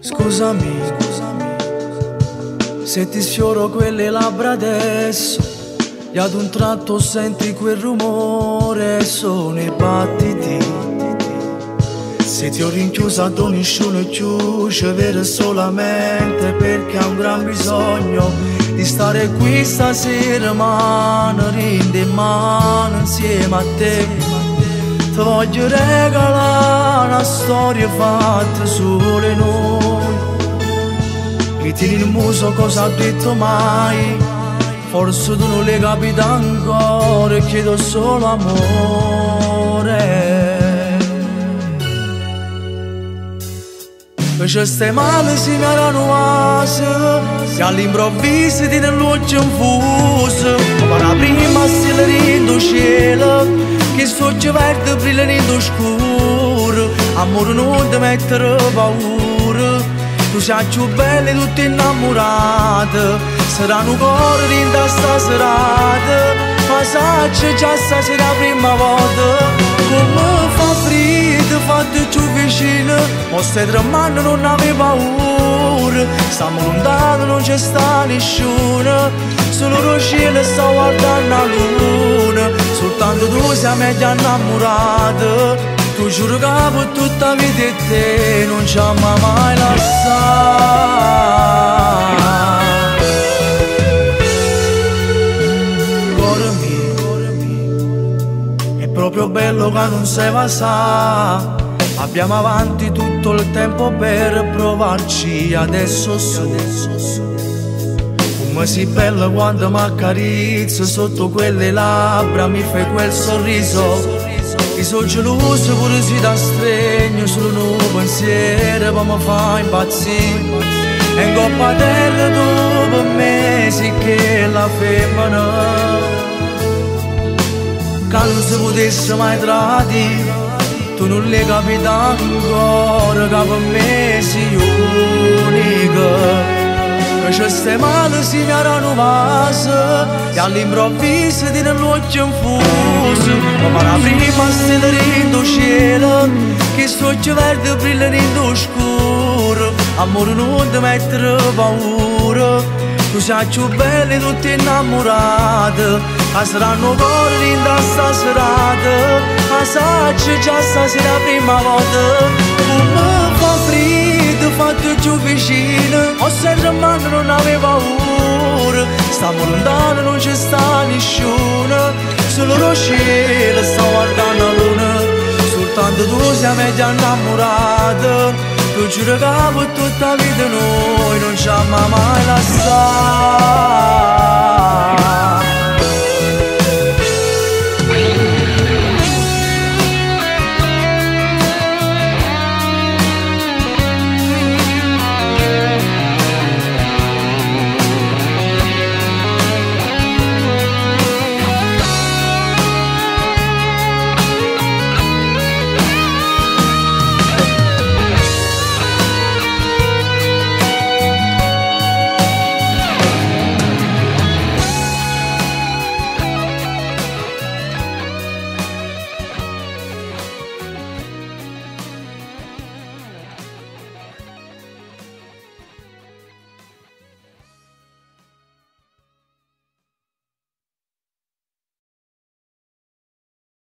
Scusami, se ti sfioro quelle labbra adesso e ad un tratto senti quel rumore, sono i battiti. Se ti ho rinchiusa ad nessuno chiù, ci vedo solamente perché ho un gran bisogno di stare qui stasera, mano rinde mano insieme a te. Ti voglio regalare una storia fatta solo noi. Mi tieni il muso cosa ho detto mai? Forse tu non le capito ancora e chiedo solo amore. Perché stai male si mi era e all'improvviso ti nell'occhio infuso. Ma la prima stella in cielo, che socchio verde brilla nello scuro. Amore non ti mettere paura, tu sei più bella e tutti innamorate. Sarà un cuore in sta serata, ma sai già stasera la prima volta. Come fa freddo, fate più vicino, ma stai tremando non avevo paura. Stiamo lontano, non c'è sta nessuno, solo il cielo sta guardando la luna. Soltanto tu sei meglio innamorata, tu giuro che per tutta la vita e te non ci ama mai lasciato. Cuore mio, è proprio bello che non si va sa. Abbiamo avanti tutto il tempo per provarci adesso su. Come sei bella quando mi accarezzo sotto quelle labbra mi fai quel sorriso. Io sono geloso pure se ti stregno, solo un pensiero poi mi fa impazzire. E in coppa terra tu per me sì che la femmina che non si potesse mai tradire. Tu non l'hai capito ancora che per me sei unica. Che ci stai male si mi era vaso e all'improvviso ti nell'occhio infuso. Ma la prima stella in cielo, che socchio verde brilla nello scuro. Amore non ti mettere paura, tu sei più bella e tutti innamorate. A saranno cuore in sta serata, ma sai già stasera la prima volta. Come fa freddo, fatto più vicino, o se tremando non avevo paura. Stiamo lontano, non c'è sta nessuno, solo lo cielo sta guardando la luna. Soltanto tu sei meglio innamorata, tu giuro che per tutta la vita noi non ci ama mai lasciato.